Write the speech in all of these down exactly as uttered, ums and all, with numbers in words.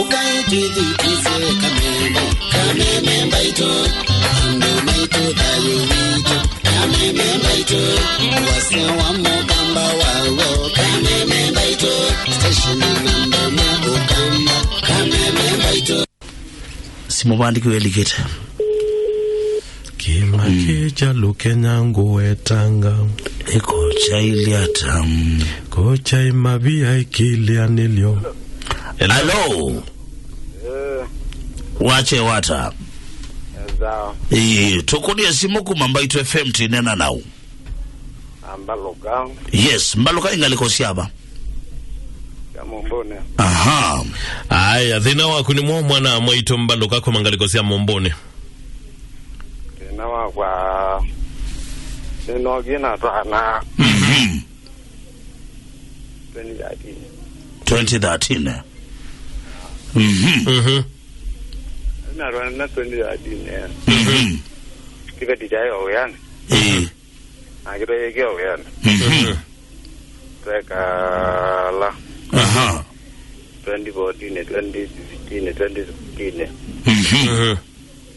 Ngai twĩthukĩĩsye Kameme, Kameme mbaitũ, andũ maitũ thayũ witũ. Kameme mbaitũ, wasya wa mũkamba waw'o. Kameme mbaitũ, station namba ĩmwe Ũkamba. Kameme mbaitũ. Simũ vandĩkĩwe ĩlikĩte. Kĩma kĩkya lũkenya ngũwetanga. Ĩkocha iliata. Kocha imavia ikilianĩlyo. Hello. Eh. Wache wata. Sawa. Ĩĩ, tũkũnĩe simũ kuma Mbaitũ F M, tinena nau. Ambaluka. Yes, Mbaluka, ingaliko syava. Ya Mumbuni. Aha. Aya, thĩna waku nĩ mwa mwana mwaitũ Mbaluka kuma ngaliko sya Mumbuni. Thĩna wakwa, nĩnokie na twana. Mhm. Twenty thirteen. Twenty thirteen. Mhm. Mhm. Na twana twenty thirteen. Mhm. Kĩveti kyaĩ o wĩanĩ. Ĩĩ. Nake twaikia wĩanĩ. Mhm. Twekala. Aha. Twenty fourteen, twenty fifteen, twenty sixteen. Mhm. Mhm.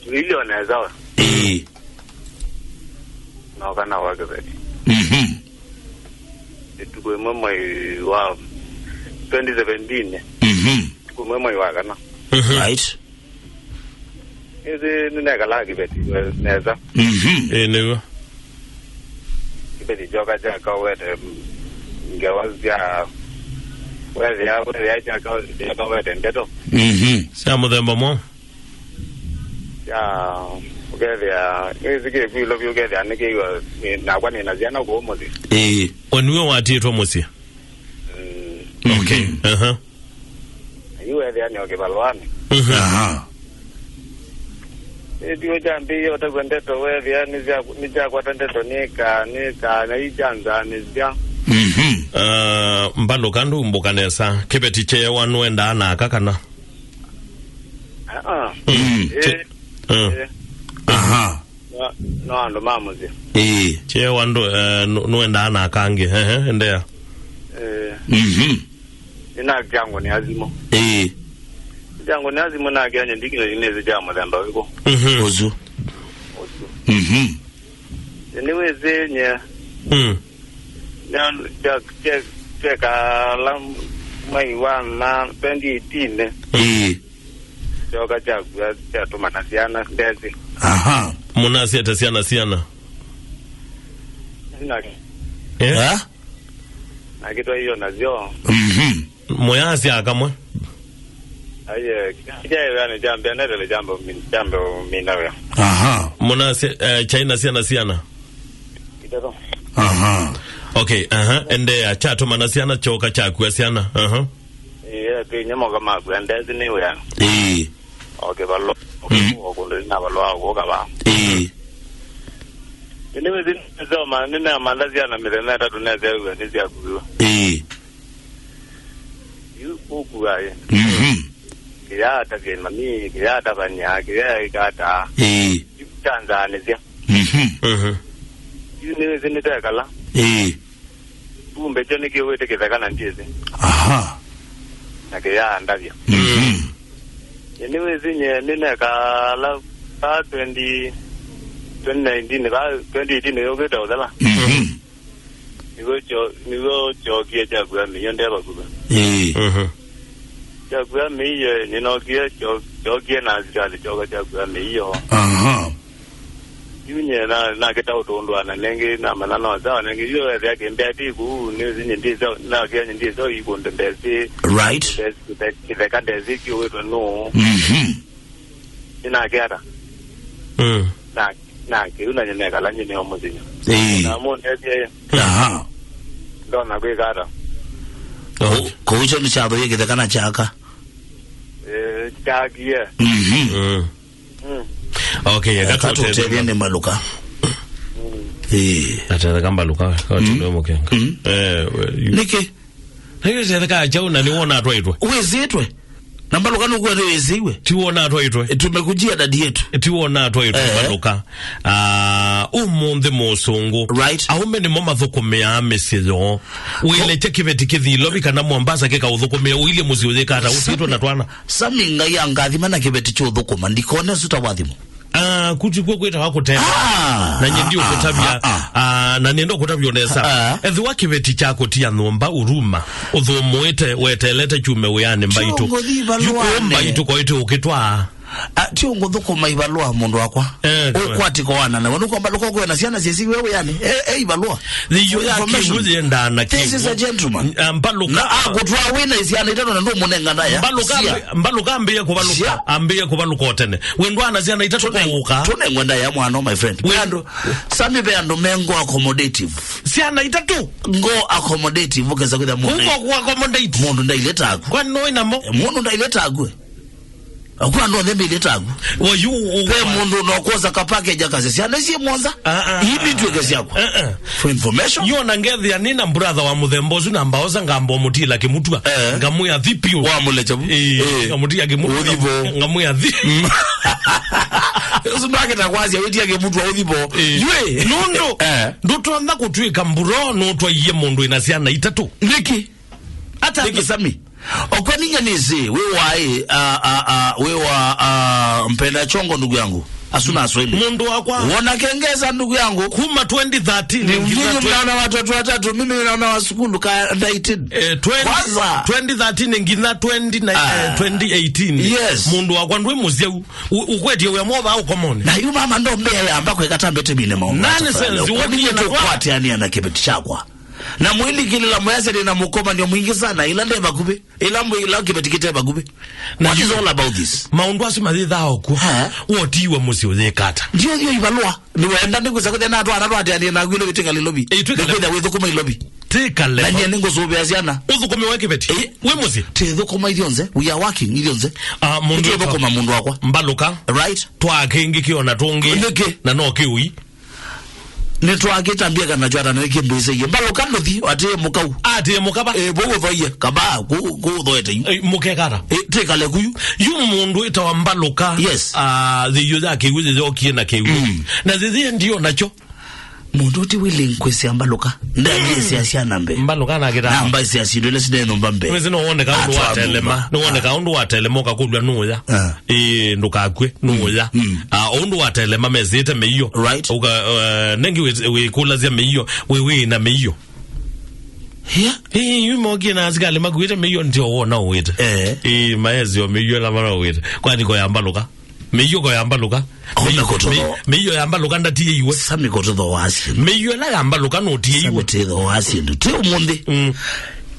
Tuilio nesa we. Ĩĩ. Noka na wa kĩveti. Mhm. Ĩtukũ ĩmwe mwei wa twenty seventeen. Mhm. Ĩtukũ ĩmwe mwei wa kana. Mhm. Right. Ĩthĩ nĩnekalaa kĩveti nesa. Mhm. Ĩĩ, nĩw'o. Kĩveti kyoka kyakawete ngewa sya wethĩa, wethĩa kyakawete ndeto. Mhm. Sya mũthemba mwaũ? Sya ũkethĩa, nĩsĩ kĩkwilo vyũ ũkethĩa nĩkĩiwa, nĩ-, nakwa nĩna syana kũu mũsyĩ. Ĩĩ. O nĩwe watiĩtwe mũsyĩ? Mm. Okay. Mhm. Aha. Yu wethĩa nĩ o kĩvalũanĩ. Mhm. Aha. Ĩtiũ kyambĩĩe ũtavw'a ndeto, wethĩa nĩsya-, nĩsyakwata ndeto, nĩka, nĩka, na ikyanzanĩsya. Mhm. Ah, Mbaluka ndũmbũka nesa. Kĩveti kyeewa nũendaa na aka kana? Ah, ah. Mm. Ĩĩ. Kye-, ah. Ĩĩ. Aha. No, no andũ ma mũsyĩ. Ĩĩ. Kyeewa ndũ, eh, nũ-, nũendaa na aka angĩ. Ehe, endeea. Ĩĩ. Mhm. Nĩnakyangũnĩa simũ. Ĩĩ. Kyangũnĩa simũ nakĩa nye ndikĩna nĩsĩ kya mũthemba wĩkũ. Mhm. Ũsu. Ũsu. Mhm. Nĩwĩsĩ nye. Mm. Nĩ-, kya-, kya-, kyekala mwai wa na twenty eighteen. Ĩĩ. Kyoka kyakua kyatũmana syana ndesĩ. Aha. Mũnasyete syana, syana? Na- Eh? Eh? Nakĩtwa iyo nasyo. Mhm. Mũyasya kamwe? Aiye, kyaĩwanĩ kyambĩa netele kyambe ũmi-, kyambe ũmina wĩa. Aha. Mũnasya, eh, kyaina syana, syana? Itatũ. Aha. Okay, aha, endeea, kyatũmana syana, kyoka kyakua syana. Aha. Ĩĩ, ĩkinya moka makua ndesĩ nĩ wĩa. Ĩĩ. O kĩvalũa, o kũndũ nĩnavalũa o kũka vaa. Ĩĩ. Nĩwĩsĩ nĩsoma, nĩnamantha syana mĩthenya ĩtatũ nesew'a nĩsyakuiwe. Ĩĩ. Yu ũkua ĩ. Mhm. Kĩyatavya mami, kĩyatavany'a, kĩyaĩkataa. Ĩĩ. Yu kyanzaanĩsya. Mhm. Mhm. Yu nĩwĩsĩ nĩtekala. Ĩĩ. Kumbe kyo nĩkĩwĩte kĩtheka na ndyĩsĩ. Aha. Na kĩyaandavya. Mhm. Nĩwĩsĩ nye nĩnekala pa twenty, twenty nineteen, pa twenty eighteen yũkĩte ũthela. Mhm. Nĩw'o kyo-, nĩw'o kyokie kyakua mĩio nde vakuvĩ. Ĩĩ. Mhm. Kyakua mĩio, nĩnokie kyo-, kyokie na asikalĩ kyoka kyakua mĩio. Aha. Yu nye na, nakĩta ũtũndũana nengĩ, namanya no sawa nengĩ, yu wethĩa kĩmbĩa ti kũu, nĩsĩ nye ndĩsĩ, nakĩa nye ndĩsĩ ikũndũ ndesĩ. Right. Ndesĩ, kĩtheka ndesĩ kĩũwĩtwe nũũ. Mhm. Nĩnakĩa ata? Mm. Na, na kĩu na nyinekala nyineo mũthenya. Ĩĩ. Na mũndethie. Aha. Ndona kwĩka ata? Kũ-, kũu kyo nĩkyathoie kĩtheka na kyaka. Eh, kyakie. Mhm. Mm. Mm. Okay, eh, katũtethie nĩ Mbaluka. Mm. Eh. Atetheka Mbaluka, katũtethie mũkenga. Mm. Eh, we, you- Nĩkĩ? Nĩkĩ tetheka chau na nĩwona atwaitwe? Wĩsĩtwe. Na Mbalũka nũkwenda wĩsĩiwe. Ti wona atwaitwe. Tumekujia dadi yetu. Ti wona atwaitwe. Eh. Mbalũka. Ah, ũmũnthĩ mũsũngũ. Right. Aume nĩmo mathũkũmĩaa mĩsyĩ yoo. Wĩlekye kĩveti kĩthi Ilovi kana Mombasa kĩkaũthũkũmĩa, ũilye mũsyĩ ũyĩkata, ũsitwe na twana. Sami, Ngai angathima na kĩveti kyũthũkũma, ndikone suta wathimo. Ah, kuti kw'o kwĩtawa kũtenda. Ah, na nyie ndi ah, ũkũtavya, ah, ah. Ah, na nĩenda ũkũtavya nesa. Ah. Ethĩwa kĩveti kya kũtia nyũmba ũruma, ũthũmũĩte, weteelete kyume wĩanĩ mbaitũ. Kyũngũthi ivalũanĩ. Yu kũũ mbaitũ kwaĩtwe ũkĩtwaa. Ah, ti ũngũthũkũma ivalũa mũndũ wakwa. Eh, ũkwati koana nawe. Nũkwamba lũkokwĩa na syana syĩsiwe wĩanĩ. Eh, eh, ivalũa. Yĩyo ya kĩw'ũ yĩendaa na kĩw'ũ. This is a gentleman. Ah, Mbalũka. Na akũtwaa wĩna syana itatũ na ndũmũnenga ndaya. Mbalũka. Sia. Mbalũka ambĩĩe kũvalũka. Sia. Ambĩĩe kũvalũka o tene. Wendwa na syana itatũ kũũka. Tũnengwe ndaya mwana, my friend. Ve andũ, Sami, ve andũ me ngo accommodative. Syana itatũ. Ngo accommodative, ũkesa kwĩtha mũndũ. Kuko ku accommodate. Mũndũ ndailetaku. Kwani nũĩ namo? Mũndũ ndailetaku. Akwa ndo nthembe ile tagu. Wa yu, u-, ve mũndũ no kosa ka package akase syana ici mũonza. Ah, ah, ah. Ibi tuweke syakwa. Ah, ah. For information. Yo na ngethia nĩ na brother wa mũthemba ũsu na mbaosa ngamba mũtila kĩmutwa. Eh. Ngamwĩa thipi. Wa mũlecha bu. Eh, eh. Ngamũtia kĩmutwa. Ũthivo. Ngamwĩa thi. Mm. Ũsu ndwakĩta kwasya wĩtia kĩmutwa ũthivo. Eh. Ywe. Nũndũ. Eh. Ndũtonda kũtwĩka mburo nũtwaiye mũndũ ĩna syana itatũ. Nĩkĩ? Ata nĩkĩ Sami? Okwa ninya nĩsĩ, wĩ wa ĩ, a, a, a, wĩ wa, a, mpenda chongo ndugu yangu. Asuna Swahili. Mũndũ wakwa. Wona kengeza ndugu yangu. Kuma twenty thirteen, ni nyinyi mnaona watoto watatu, mimi naona wa sukulu ka nineteen. Eh, twenty, kwanza. Twenty thirteen nginya twenty, ah, eh, twenty eighteen. Yes. Mũndũ wakwa ndwĩ mũsyau. U-, ukwetie wĩa mova ũkomone. Na yu mama ndo mbea yamba kweka tambete mine maũndũ. Nonsense, atafanya. Kwa nini wokie na twa- tukwatiania na kĩveti chakwa? Na mwilikilila mwese nĩ na mũkomanio mwingĩ sana, ila nde vakuvĩ, ila mbu-, ila kĩveti kĩte vakuvĩ. Na what is all about this? Maũndũ asu mathĩthaa okuo. Ha? Wotiiwe mũsyĩ ũyĩkata. Ndio, ndio ivalũa. Nĩ wenda nĩ kwĩsa kũthĩa na twana twateanie na gwĩlo vĩtĩka Lilovi. Ĩtwĩka nĩ kwĩthĩa wĩthũkũma Ilovi. Tĩkale. Na nyie nĩ ngũsũvĩa syana. Ũthũkũme wa kĩveti. Ĩ. Wĩ mũsyĩ. Tĩthũkũma ithyonthe. We are working ithyonthe. Ah, mũndũ. Tũthũkũma mũndũ wakwa. Mbalũka. Right. Twaa kĩngĩ kĩona tũngĩ. Nĩkĩ? Na no kĩũi. Nĩtwakĩtambia kana chwata nĩkĩmbĩsĩie. Mbalũka ndũthi, atĩe mũkau. Atĩe mũkava. Eh, vau ũthoie, kaba, kũ, kũ ũthoete yu. Eh, mũkekata. Eh, tĩkale kuyu. Yu mũndũ wĩtawa Mbalũka. Yes. Ah, thĩio ya kĩw'ũ yĩyokie na kĩw'ũ. Mm. Na thĩthĩe ndio nacho. Mũndũ ti willing kwĩsĩa Mbalũka. Ndambĩsĩa syana mbee. Mbalũka nakĩta. Namba cia sindu ile sine nyũmba mbee. Wezi no wone kaũndũ watelema. No wone kaũndũ watelema ũkakũlwa nũya. Ah. Ĩĩ, ndũkakue, nũya. Mm. Ah, ũndũ watelema mesĩte mĩio. Right. Ũka, eh, nengi wĩ-, wĩkũlasya mĩio, wĩ, wĩ na mĩio. Yeah. Ĩĩ, yu mokie na asikalĩ makuĩte mĩio ndio wona ũwĩte. Eh. Ĩĩ, maesio mĩio ĩla mara ũwĩte. Kwani ko ya Mbalũka? Mĩio ko ya Mbalũka? Kona mĩio, kũtũtho. Mĩ-, mĩio ya Mbalũka ndatiĩiwe. Sami kũtũtho wa sindu. Mĩio ĩla ya Mbalũka nũtiĩiwe. Sami tĩtho wa sindu. Ti ũmũnthĩ. Mm.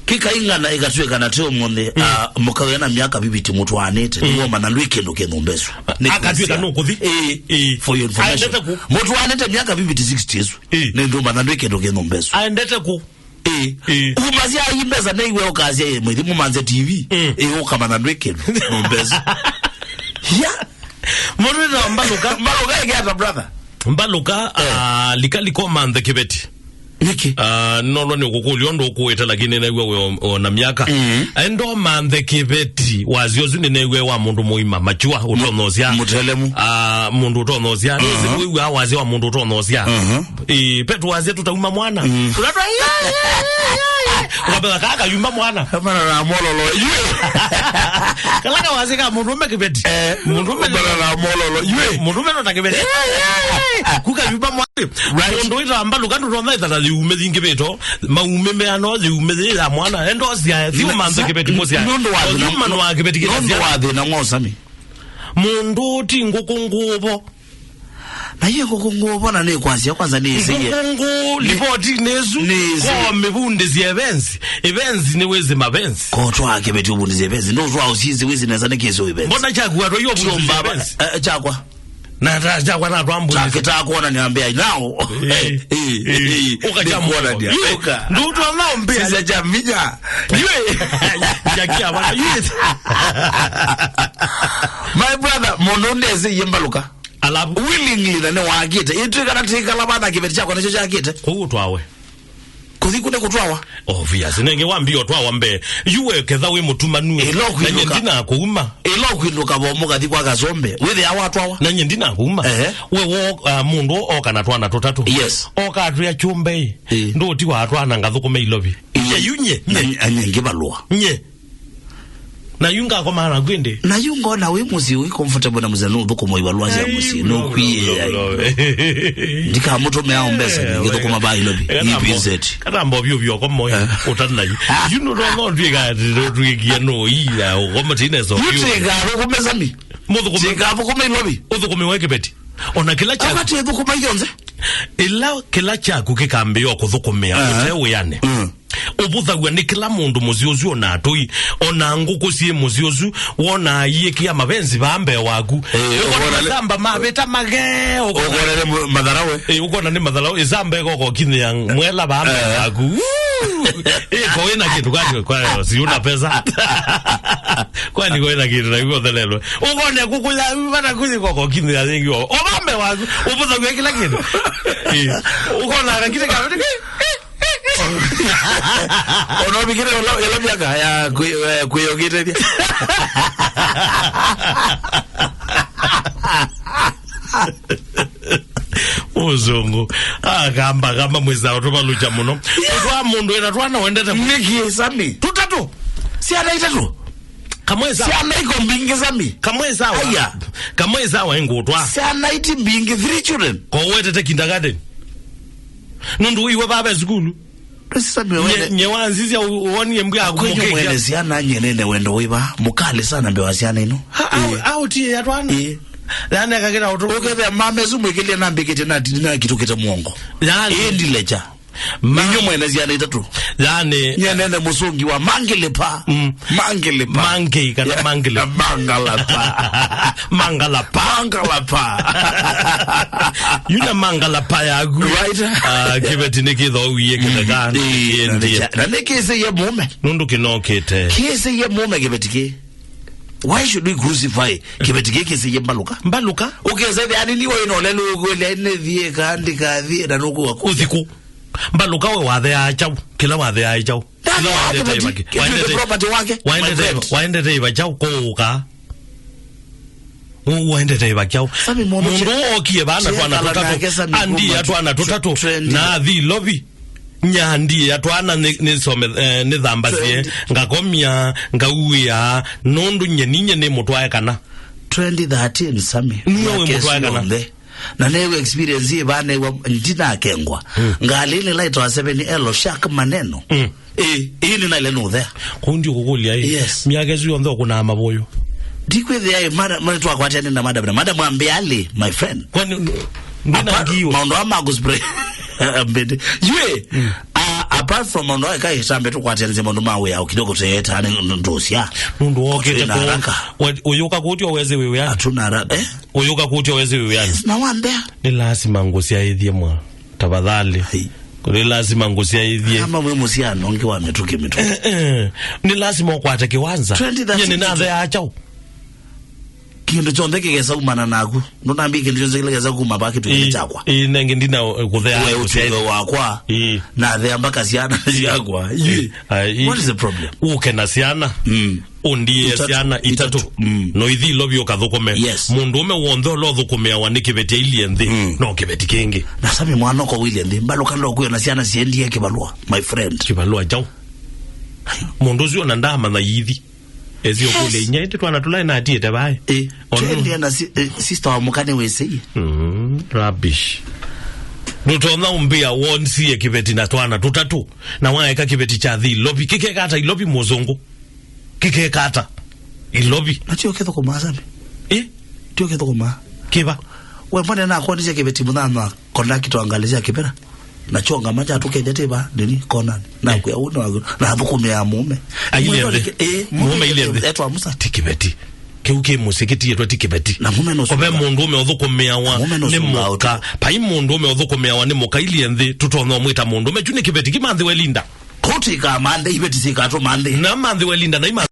Kĩkaing'ana ĩkatw'ĩka na ti ũmũnthĩ, mm, ah, mũkawĩa na myaka viviti mũtwaanĩte, mm, nĩwomana ndwĩ kĩndũ kĩ nyũmba ĩsu. Nĩ akatw'ĩka kwĩsĩa. Nũkũthi? Ĩĩ. Ĩĩ. For your information. Aendete kũ? Mũtwaanĩte myaka viviti sixty ĩsu. Ĩĩ. Nĩ ndũmana ndwĩ kĩndũ kĩ nyũmba ĩsu. Aendete kũ? Ĩĩ. Ĩĩ. Umasya ii mbesa nĩiwe ũkasya ĩ mwĩthi mũmanze T V. Mm. Ĩĩ, ũkamana ndwĩ kĩndũ nyũmba ĩsu. Yeah. Mũndũ wĩtawa Mbalũka. Mbalũka ĩkĩata, brother. Mbalũka, eh, ah, lika lika ũmanthe kĩveti. Nĩkĩ? Ah, nonwa nĩ ũkũkũlya ũndũ ũkũĩte, lakini nĩnaigua wĩ o-, o na myaka. Mm. Enda ũmanthe kĩveti, wasya ũsu nĩnaigua wa mũndũ mũima, machua, ũtonthosya. Mũtelemu. Ah, mũndũ ũtonthosya. Nĩsĩ wĩw'aa wasya wa mũndũ ũtonthosya. Mhm. Ĩĩ, Petro wasya tũtauma mwana. Mm. Tũtatwa, yeah, yeah, yeah, yeah, yeah. Ũkapetha kaa kayumba mwana. Mana na mololo. Yue. Kala kawasya ka mũndũ ũme kĩveti. Eh, mũndũ ũme mana na mololo. Yue. Mũndũ ũme nota kĩveti. Kukayumba mwana. Right. Mũndũ wĩtawa Mbalũka ndũtonya ĩtata yĩume thingĩvĩto, maume meano yĩume yĩ ya mwana. Endo sia, thiũ manthe kĩveti mũsya. Nũndũ wa thĩna. Thiũ mano wa kĩveti kĩsya. Nũndũ wa thĩna ng'osami. Mũndũ ti ngũkũ ngũvo. Na yĩ ngũkũ ngũvo na nĩ kwasya kwanza nĩ ĩsĩie. Ngũkũ ngũ, nĩ, livoti nĩsu. Nĩ ĩsĩ. Kwa mĩvundĩsya events. Events nĩ wĩsĩ mavents. Ko twa kĩveti ũvundĩsya events. Nũndũ wa ũsizi wĩsĩ nesa nĩ kĩsĩ events. Mbona chakua twa yo vundĩsya events? Eh, chakwa. Na ta, ta, kwa na twambu. Chakita kuona ni ambia now. Eh, eh, eh, eh. Uka nĩ chamu. Kuona ni. Yue, uka. Ndu twa na mbia. Sisa cha minya. Yue. Jakia bana. Yue. My brother, mũndũ ndesĩ ye Mbalũka. Alafu. Willingly na nĩ wakĩte. Ĩtwĩ kana tikala bana kĩveti chakwa nĩkyo chakĩte. Kwa hiyo twawe. Kũthi kũne kũtwawa. Obvious. Nenge wambia ũtwawa mbee. Yu we ketha wĩ mũtumanu. Ĩla ũkwĩlũka. Na nye ndina kũuma. Ĩla ũkwĩlũka vo mũkathi kwa Kasombe. Wĩthĩa watwawa. Na nye ndina kũuma. Ehe. We wo, uh, mũndũ oka na twana tũtatũ. Yes. Oka atwĩa kyũmbe. Ĩ. Ndũti wa twana ngathũkũme Ilovi. Ĩ. Nye yu nye, na nye. Nye ngĩvalũa. Nye. Na yu ngakomana naku ĩndĩ. Na yu ngona wĩ mũsyĩ wĩ comfortable na mũsyĩ nũthũkũma ivalũa sya mũsyĩ. Nũkwie. Ndikamũtũmĩa mbesa nĩ ngĩthũkũma ba Ilovi. E, kana E P Z. Kana mbo vyo vyo komo. Eh. Ũtana yu. Yu no no no tuika tuikia no ila ukomo tine so. Yu tika thũkũme Sami. Mũthũkũme. Tika thũkũme Ilovi. Ũthũkũme wa Kĩveti. Ona kĩla kya. Akati thũkũma yonthe. Ila kĩla kyaku kĩkambĩĩa kũthũkũmĩa. Eh. Ũte wĩane. Mm. Ũvũthaw'a nĩ kĩla mũndũ mũsyĩ ũsu, ona atũi, ona ngũkũ syĩ mũsyĩ ũsu, wona aiĩkĩa mavenzi vaa mbee waku. Eh, ũkona ũkona nĩ- masamba mavĩta magee, ũkona- ũkona nĩ mu- matharawe. Eh, ũkona nĩ matharawe, ĩsamba ĩkoko kinyĩa mwela vaa mbee waku. Woo! Eh, ko wĩna kĩndũ kwani, kwa si una pesa? Kwani ko wĩna kĩndũ na iwe ũthelelwe? Ũkone kũkũ ya vana kũthi koko kinyĩa yĩngĩ o. O vaa mbee waku, ũvũthaw'a kĩla kĩndũ. Eh, ũkona kakĩte ka- Ona ũvikĩte ĩla, ĩla myaka ya kwĩ- eh, kwĩyongitethya. Mũzungu. Ah, kamba, kamba mwĩsa ũtũvalũkya mũno. Ũtwa mũndũ ena twana wendete. Nĩkĩ, Sami? Tũtatũ. Syana itatũ. Kamwe sawa. Syana iko mbingĩ, Sami. Kamwe sawa. Aya. Kamwe sawa, ingũtwa. Syana iti mbingĩ, three children. Ko wetete kindergarten. Nũndũ iwe vave sukulu. Sami, nye, wene- nye wanzisya u- uonie mbwa kwenyu kũmũkĩkya. Mwene syana nye nene wendo wĩva, mũkali sana mbee wa syana ino. Ha, au- Eh. Au tie ya twana. Eh. Yani akakĩra ũtũ. Ũkethĩa mame su mwĩkĩlye nambĩkĩte na tini na kĩtũkĩte mwongo. Yani. Eh, ndilecha. Ma- Ninyu mwene syana itatũ. Yani. Nye nene mũsũngi wa mangĩlĩpa. Mm. Mangĩlĩpa. Mangĩ kana mangĩlĩpa. Mangalapa. Mangalapa. Mangalapa. Yuna mangalapa yaku. Right. Ah, kĩveti nĩ kĩtho uiye kĩtheka. Mm. Ĩĩ, na nĩ kya- na nĩ kĩsĩ ye mũme. Nũndũ kĩnokĩte. Kĩsĩ ye mũme kĩveti kĩ. Why should we crucify kĩveti kĩ kĩsĩ ye mbalũka? Mbalũka? Ũkĩsethĩa nĩ niwe ĩno lelu ũkwĩlya nĩ thiĩ ka ndikathiĩ na nũkũwa kũ. Ũthikũ. Mbalũka we watheaa kyaũ? Kĩla watheaa kyaũ? Kĩla waendete ĩva kyaũ? Waendete ĩva kyaũ kũũka? Waendete ĩva kyaũ? Sami, mũndũ mũndũ ookie vana twana tũtatũ. Andi ya twana tũtatũ. Na athi Ilovi. Nyandi ya twana nĩ, nĩ some, eh, nĩ thambasye. Ngakomya, ngauĩa, nũndũ nye ninye nĩ mũtwae kana. Twenty thirteen, Sami. Nĩwe wĩ mũtwae kana. Na newe experience ĩva newa ndinakengwa. Mm. Ngalĩ nĩ laitwa seven L Shark Maneno. Mm. Eh, ĩĩ nĩ naile nũthea. Kũu ndi ũkũkũlya ĩ. Yes. Myaka ĩsu yonthe ũkũnaa mavoyo. Ndikwĩthĩa ĩ, mara, mara twakwatia nĩ na madam. Na madam ambĩa alĩ, my friend. Kwani ndinangiwe. Maũndũ ama kuspray. Mbende. Yue, mm, a- apart from maũndũ aya kai tambe tũkwatianĩsya maũndũ ma wĩa kidogo tũyeta nĩ ndũsya. Nũndũ wokĩte. Tũna haraka. Ũyũka kũtyo weze wĩ wĩanĩ. Hatuna haraka. Eh? Ũyũka kũtya wese wĩ wĩanĩ. Yes, na wambea. Nĩ lasima ngũsyaĩthye mwa. Tafadhali. Hai. Nĩ lasima ngũsyaĩthye. Kama wĩ mũsyano ũngĩ wa mĩtũkĩ mĩtũkĩ. Eh, eh. Nĩ lasima ũkwate kĩwanza. Twenty thirteen. Nye nĩnatheaa kyaũ. Kĩndũ kyonthe kĩkesa umana naku. Ndũnambie kĩndũ kyonthe kĩla kĩkesa kuma vaa kĩtwĩnĩ kyakwa. Ĩĩ, nenge ndina, eh, kũthea. We ũtwĩe wakwa. Ĩĩ. Nathea mpaka syana syakwa. Ĩĩ. Ai. What is the problem? Ũke na syana. Mm. Ũndiĩe syana itatũ. Itatũ. Mm. No ithi Ilovi ũkathũkũme. Yes. Mũndũ ũme w'onthe ũla ũthũkũmĩawa nĩ kĩveti ailyĩ nthĩ, mm, no kĩveti kĩngĩ. Na Sami mwana ũko wĩlye nthĩ, mbalũka ndokwĩona syana siendie kĩvalũa, my friend. Kĩvalũa kyaũ? Mũndũ ũsu ona ndaamanya ithi. Esi ũkũlya, yes, inya ĩndĩ twana tũla natiĩte vaĩ. Eh, ona twendie na si- eh, sister wa mũka nĩwĩsĩie. Mm, rubbish. Ndũtonya ũmbĩa wonsie kĩveti na twana tũtatũ, na waeka kĩveti kya thi Ilovi. Kĩkeka ata Ilovi mũzũngũ? Kĩkeka ata Ilovi? Na tio kĩthũkũmaa, Sami. Eh? Tio kĩthũkũmaa. Kĩva? We mbona nakwondisye kĩveti mũthano wa kondakita wa ngalĩ sya kĩvera? Na kyongama kyatũkethya tĩva nini konani. Nakwĩa ũũ nĩ wathũ- nathũkũmĩaa mũũme. Ailyĩ nthĩ. Ĩĩ, mũũme ailyĩ nthĩ. Etwa Musa. Ti kĩveti. Kĩu kĩ mũsyĩ kĩtiĩtwe ti kĩveti. Na mũũme nũsũnga. Kũve mũndũ ũme ũthũkũmĩawa nĩ mũka. Pai mũndũ ũme ũthũkũmĩawa nĩ mũka ailyĩ nthĩ, tũtonya ũmwĩta mũndũ ũme. Kyu nĩ kĩveti kĩmanthĩwe linda. Kũtĩkaa manthe, iveti syĩkatũ manthe. Na manthĩwe linda, na ima-